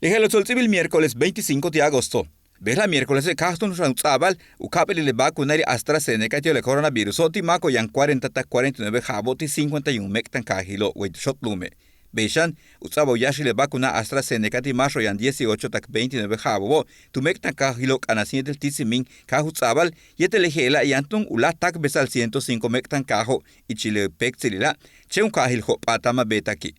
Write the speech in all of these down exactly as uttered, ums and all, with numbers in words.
Le je'elo' ts'o'ob ts'íibil miércoles veinticinco ti' agosto, bejla'e' miércolese' káaj túun xan u ts'a'abal u ka'ap'éelil le vacunari AstraZeneca ti'al le coronaviruso' ti' máako'ob yaan cuarenta tak cuarenta y nueve ja'abo'ob ti' cincuenta y uno méek'tankaajilo' way tu xot lu'ume'. Bey xan u ts'a'abal u yáaxil le vacuna AstraZeneca ti' máaxo'ob yaan dieciocho tak veintinueve ja'abo'obo' tu méek'tankaajilo' K'anacín yéetel Tissimín, káaj u ts'a'abal yéetel le je'ela' yaan túun u láaj táakbesa'al ciento cinco méek'tankaajo' ichil le péektsilila', chéen u kaajil Jo' P'áatama beetaki'.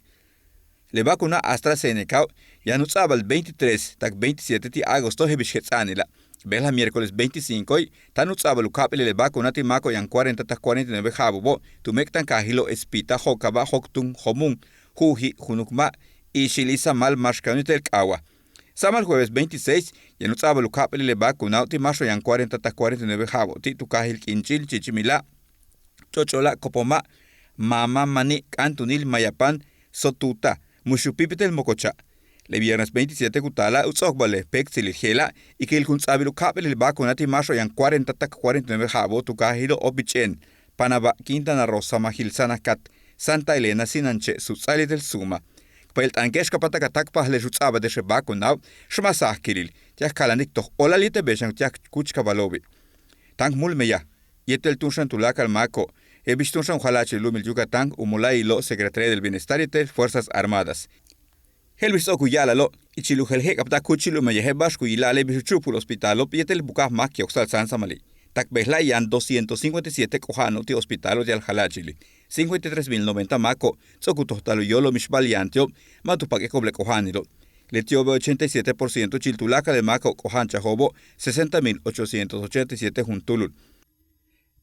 Le vacuna AstraZenecao' yaan u ts'a'abal veintitrés tak veintisiete ti' agosto je'el bix jets'a'anila'. Bejla'e' miércoles veinticincoe' táan u ts'a'abal u ka'ap'éelil le vacuna ti' máako'ob yaan cuarenta tak cuarenta y nueve ja'abo'obo' tu méek'tankaajilo' Espita, Jo'okaba', Jo'oktun, Jomun, Ju'uji', Junukma', Ixi'il, Izamal, Maxcanu yéetel K'awa. Sáamal jueves veintiséis yaan u ts'a'abal u ka'ap'éelil le vacunao' ti' máaxo'ob yaan cuarenta tak cuarenta y nueve ja'abo'ob ti' tu kaajil K'inch'il, Chichimila', Ch'och'ola', Copoma', Mama, Mani', K'antunil, Mayapán, Sotuta, Muxupípi yéetel Mococha'. Le viernes veintisiete ku taala' u ts'o'okbal le péektsilil je'ela' ikil kun ts'a'abil u ka'ap'éelil le vacuna ti' máaxo'ob yaan cuarenta tak cuarenta y nueve ja'abo'ob tu kaajilo' Opich'éen, Panabá, Quintana Roo, Samajil, Sanacat, Santa Elena, Sinanche', Suts'al yéetel Suma. K payil t'aanke'ex ka páatak a táakpajale'ex u ts'a'abale'ex le vacunao' xan ma' sajakilil, ti'al k ka'alanik toj óolal yéetel bey xan ti'al k kuchkabalo'obi'. Táan k múul meyaj yéetel túun xan tuláakal máako'ob je'el bix túun xan u jala'achil lu'umil Yucatán u mola'ayilo' Secretaría del Bienestar yéetel Fuerzas Armadas. Je'el bix ts'o'ok u ya'ala'alo', ichil u jeel je'ek'abta'al kúuchil u meyaje' ba'ax ku yila'ale' bix u chu'upul hospitalo' yéetel buka'aj máak yoksa'al sáansamali'. Tak bejla'e' yaan doscientos cincuenta y siete k'oja'ano'ob ti' hospitalo' ti'al jala'achili', cincuenta y tres mil noventa máako'ob ts'o'ok u tojta'al u yóolo' mixba'al yaan ti'ob ma' tu pak'iko'ob le k'oja'anilo'. Leti'obe' ochenta y siete por ciento ichil tuláakal le máako'ob k'oja'anchajo'obo' sesenta mil ochocientos ochenta y siete juntúulul.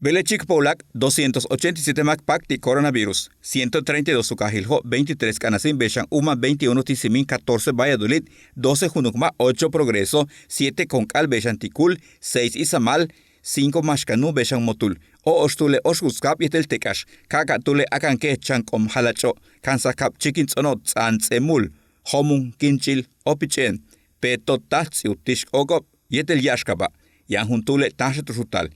Bejla'e' chíikpaj u láak' doscientos ochenta y siete máak páak ti' coronavirus, ciento treinta y dos tu kaajil Jo', veintitrés K'anacín, bey xan Uma, veintiuno Tissimín, catorce Valladolid, doce Junukma', ocho Progreso, siete Konk'al, bey xan Ticul, seis Izamal, cinco Maxcanu, bey xan Motul, o'ox túul le Oxkutzcab yéetel Tekax, ka'aka'aj túul le Akanke'ej, Chank'om, Jalach'o', Ka'ansajkab, Chíikin Ts'ono', Ts'aan Ts'éemul, Jomun, K'inch'il, Opich'éen, Peto, Taj Ts'íiw, Tix K'óok'ob yéetel Ya'axkaba'. Yaan juntúule' táanxel tu xutaal.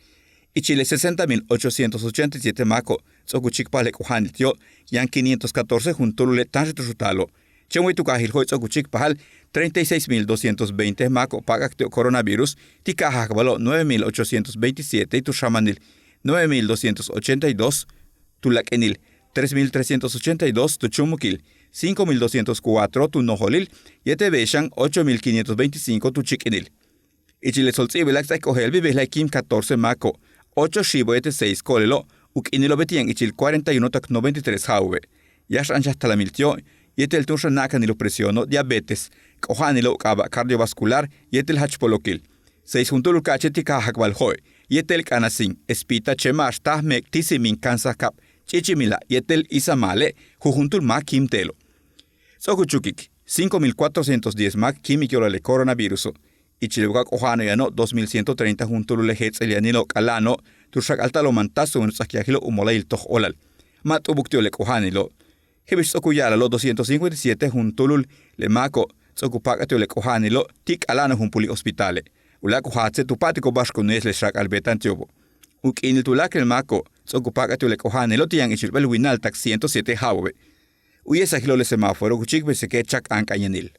Ichil le sesenta mil ochocientos ochenta y siete máako'ob ts'o'ok u chíikpajal le k'oja'anil ti'o', yaan quinientos catorce juntúulule' táanxel tu xutaalo'. Chéen way tu kaajil Jo'e' ts'o'ok u chíikpajal treinta y seis mil doscientos veinte máako'ob páak'ak ti'ob coronavirus ti' kaajakbalo' nueve mil ochocientos veintisiete tu xamanil, nueve mil doscientos ochenta y dos tu lak'inil, tres mil trescientos ochenta y dos tu chúumukil, cinco mil doscientos cuatro tu nojolil yéetel bey xan ocho mil quinientos veinticinco tu chíik'inil. Ichil le tsoltz'íibilak ts'áaik k ojéeltbil bejla'e' quin catorce máako'ob, ocho xiibo'ob yéetel seis ko'olelo', u k'iinilo'obe' ti' yaan ichil cuarenta y uno tak noventa y tres ja'abo'obe'. Yáax anchaj talamil ti'o' yéetel túun xan na'akanil u presiono', diabetes, k'oja'anilo' u k'aaba' cardiovascular yéetel jach polokil. Seis juntúul u ka'ache' ti' kaajakbal Jo'e' yéetel K'anacín, Espita, Chema, Axtaj, Meek', Tissimín, Ka'ansajkab, Ch'ichimila' yéetel Izamale' jujuntúul máak kíim te'elo'. Ts'o'ok u chúukik cinco mil cuatrocientos diez máak kíimik yo'olal le coronaviruso'. Ichil le buka'aj k'oja'ano'ob yano' dos mil ciento treinta juntúulule' jets'el yanilo' k'ala'ano' tu xak'alta'al u mantas tumen u ts'akyajilo' u mola'ayil toj óolal. Ma' t'ubuk ti'ob le k'oja'anilo'. Je'el bix ts'o'ok u ya'ala'alo' doscientos cincuenta y siete juntúulul le máako'ob ts'o'ok u páak'al ti'ob le k'oja'anilo' ti' k'ala'ano'ob jumpúul hospitale'. U láak' u jaajatse' tu pa'atiko'ob ba'ax ku nu'yes le xaak'al beeta'an ti'obo'. U k'iinil tuláakal le máako'ob ts'o'ok u páak'al ti'ob le k'oja'anilo' ti' yaan ichil beel winal tak ciento siete ja'abo'obe'. U yesajilo' le semáforo ku chíikpajsike' cha'k'an k'ayanil.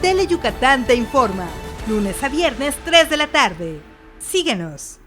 Tele Yucatán te informa, lunes a viernes, tres de la tarde. Síguenos.